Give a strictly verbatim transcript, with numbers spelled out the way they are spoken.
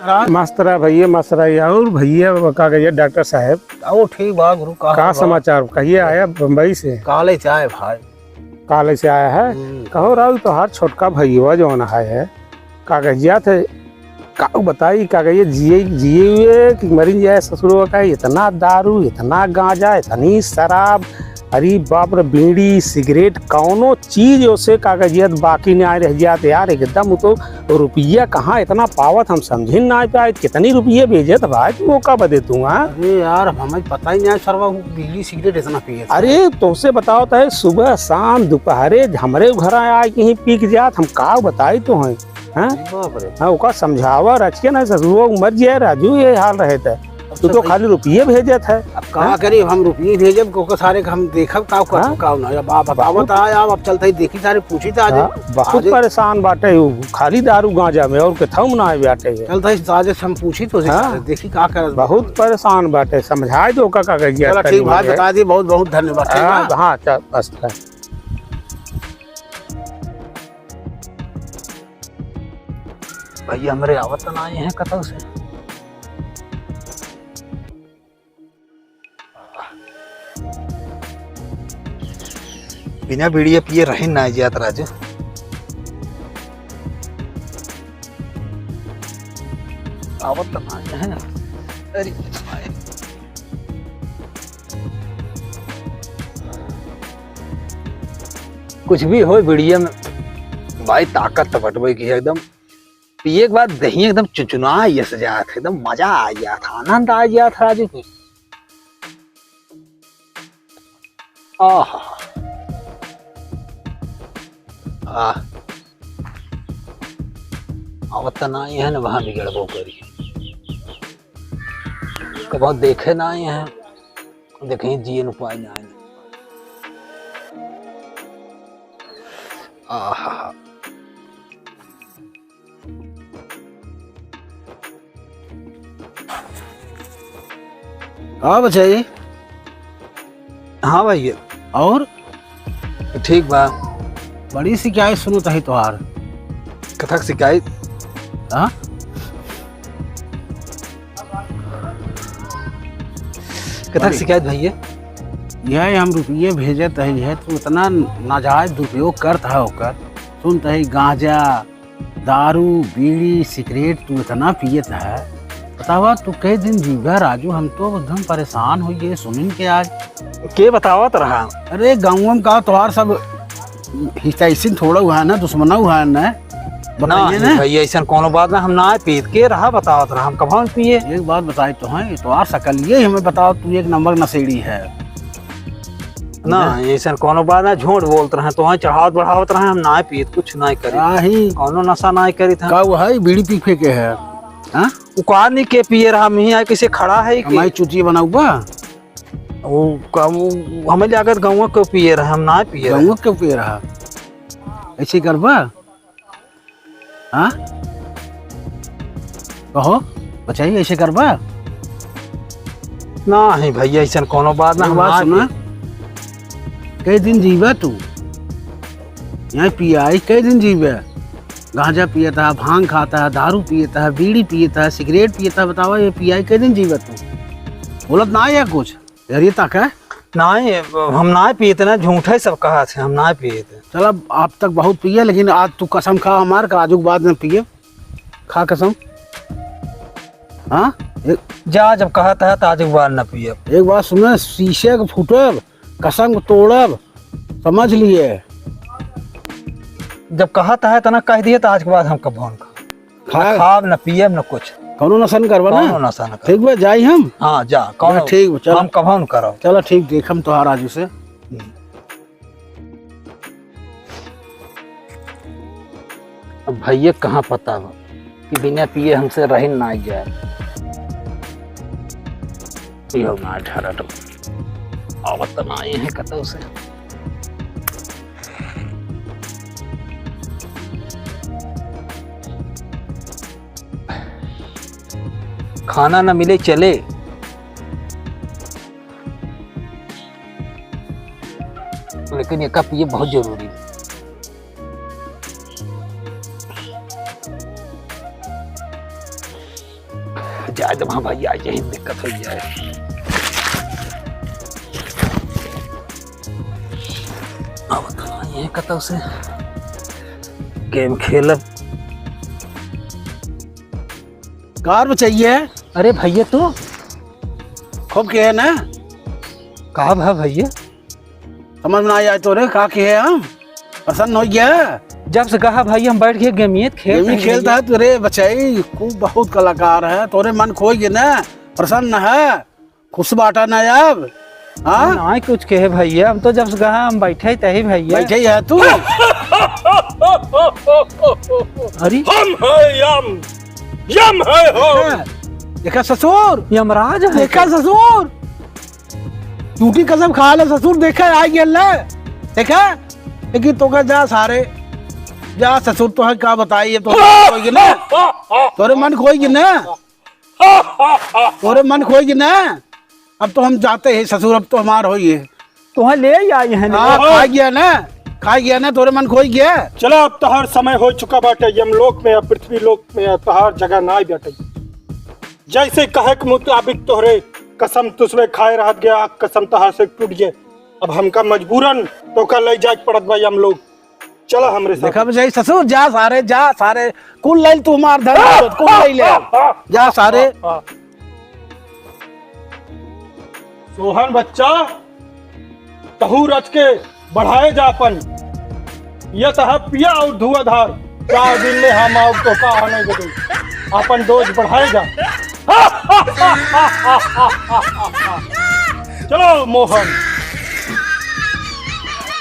मस्त रहा भैया, मस्त रहा। और भैया, का कहिए डॉक्टर साहब? ओ, ठीक बा गुरु, का का हाल बा? समाचार? कहिए आया बम्बई से? काले से आए भाई। काले से आया है? हम्म। कहो राहुल, तोहार छोटका भैया जौन है, कागजिया थे, का बताई, कागजिया जिए, जिए हुए कि मरिन जाए ससुरो का, इतना दारू, इतना गांजा, इतनी शराब, अरे बाप रे, बीड़ी, सिगरेट, कौनो चीज ओसे कागजियत बाकी नाहीं रह जात यार। एकदम उ तो रुपया कहाँ इतना पावत, हम समझिन नाहीं पाइत, कितनी रुपया भेजत भाई तू ओका बदे तू, हाँ? अरे यार, अब हमें पता ही नाहीं सरवा, वो बीड़ी सिगरेट इतना पिए था। अरे तोसे बतावत है, सुबह, शाम, दोपहरे हमरे घर आए के ही पी के जात, हम का बताई तो हैं। हाँ? अरे बाप रे। हाँ, ओका समझावा रच के ना, ससुरो मर जाए राजू, ये हाल रहे थे। अब तू सब तो भाई खाली रुपये भेजत है। अब का हाँ? करी, हम रुपये भेजब, को, को सारे के हम देखब, का, का, हाँ? का ना। अब आप बतावत बहुत आए, आप, अब चलते ही देखी सारे, पूछी था आज। हाँ, बहुत आज परेशान बाटे, वो खाली दारू गांजा में और के थम ना आए बाटे। चलते ही आज हम पूछी तो हाँ? सारे, देखी का करत बा। बहुत परेशान बाटे, समझाए दो का, का करिए, चलो, करिए ठीक बात है। बता दी, बहुत, बहुत धन्यवाद, ठीक हाँ, बा? हाँ, चल, बस, बस। भैया हमरे आवत त ना आए हैं कतौ से। बिना बीड़िया पिए रहे ना जात राजू। आवत त ना आए हैं। अरे भाई। कुछ भी होय बीड़िया में भाई ताकत त बटबे की है एकदम। पिए के बाद दही एकदम चुचुना यस जात है, एकदम मजा आ जात है, आनंद आ जात है राजू। आहा। आह। आवत त नाहीं है न, वहाँ बिगड़बो करी। कबहुँ देखे नाहीं है, देखहीं जिए न पाए नाहीं। आहा। का बचाई? हाँ भैया। और? ठीक बा। बड़ी शिकायत सुनत है तोहार। कथक शिकायत? हाँ? कथक बड़ी। शिकायत भैया? यह हम रुपये भेजत है, यह तू इतना नाजायज दुरुपयोग करत है ओकर। सुनत है गांजा, दारू, बीड़ी, सिगरेट तू इतना पियत है, बतावा तू कै दिन जीवा राजू? हम तो एकदम परेशान होइ गए सुनिन के आज। के बतावत रहा? अरे गाँव में का तोहार सब हितैषी थोड़ा हुआ है ना, दुश्मना हुआ है ना, बताइए ना। भैया ऐसन कोनो बात ना, हम ना पीत के रहा बतावत रहा, हम कभौ पिए। एक बात बताई तो है, तोहार सकलिए हमें बताओ, तू एक नंबर नशेड़ी है। ना, ऐसन कोनो बात ना, झूठ बोलत रहे, तोहैं चढ़ावत बढ़ावत रहे, हम नाय पियत, कुछ नाय करी। आही। कोनो नशा नाय करी था। का वो है, बीड़ी पी फेंके है? हाँ? उ का नहीं के पिए रहा, मिही आए कैसे खड़ा है कि? हमारी चुतिया बनाऊ बा? वो का, वो हमें लागत गौवा के पिए रहा, हम नाय पिए रहा। गौवा के पिए रहा? ऐसे करबा? हाँ? कहो, बचाई, ऐसे करबा? नाहीं भैया, ऐसन कोनो बात ना, एक बात सुना, कै दिन जीबा तू? यहाँ पियाई कै दिन जीबा? गांजा पियत है, भांग खात है, दारू पियत है, बीड़ी पियत है, सिगरेट पियत है, बतावा, ये पियाई कै दिन जीबा तू? बोलत ना है कुछ? यार, ये तक है? नाहीं, हम नाहीं पीते ना, झूठे सब कहत है, हम नाहीं पीते। चल, अब आप तक बहुत पिए, लेकिन आज तू कसम खा हमार, का आजू के बाद न पिए। खा कसम। हाँ? एक जा, जब कहत है, तो आजू के बाद न पिए। एक बात सुने, शीशे के फूटब, कसम के तोड़ब, समझ लिए। जब कहत है, तो ना कह दिए, तो आज के बाद हम कबहुँ न खा- खाब, न पियब, न कुछ। कौनो नशा न करबा ना? कौनो नशा न करब। ठीक बा, जाई हम? हाँ, जा, कौनो, बा, ठीक बा, चलो। हम कबहुँ न करब। चलो, ठीक, देखम तोहार आजू से। हम्म। अब भैया कहाँ पता बा कि बिना पिए हमसे रहिन ना जाए। इहो ना ठहरत। आवत त ना आए हैं कतौ से। खाना ना मिले चले, लेकिन एका पिए बहुत जरूरी है। जाए दे वहाँ भैया, यही दिक्कत हो जाए। अब तो ये कतौ से गेम खेलब। कार में चाहिए। अरे भैया तू खूब के है ना? का भा भैया? समझ में ना आए तोरे, का के है हम? प्रसन्न हो गया? जब से कहा भाई हम बैठ के गेमिये खेल गेमिये रहे खेलता भैया। है तोरे बचाई, खूब बहुत कलाकार है, तोरे मन खोई गए ना, प्रसन्न है, खुश बाटा ना अब? हाँ? ना कुछ कहे भैया, हम तो जब से कहा हम बैठे ही तही भैया। बैठे ही है तू? अरे हम है यम, यम है हम। देखा, देखा ससुर, यमराज है देखा क्या? ससुर, झूठी कसम खा ले ससुर, देखा आ गया ले, देखा। लेकिन तो का जा सारे, जा ससुर, तो है का बताई, ये तो कोई ना, तोरे मन खोई ना, तोरे मन खोई ना। अब तो हम जाते हैं ससुर, अब तो हमार होई है। तोहे ले आई है ना। हाँ, खा गया ना, खा गया ना, तोरे मन खोई गया। चला, अब तोहार समय हो चुका बाटे, यमलोक में या पृथ्वी लोक में या तोहार जगह ना बाटे। जैसे कहे के मुताबिक तोहरे कसम तुसरे खाए रहत गया, कसम तोहार से टूट गए। अब हमका मजबूरन तोका ले जाए के पड़त बा यमलोक। चला हमरे साथ। देखा बचाई ससुर, जा सारे, जा सारे, कुल ले तू मार धन दौलत, कुल ले ले। जा सारे। सोहन बच्चा, तहू रच के बढ़ाए जा अपन। ये तहा पिया और धुआंधार, चार दिन में हम आओ तो का आने दे। अपन डोज बढ़ाए जा। चलो मोहन,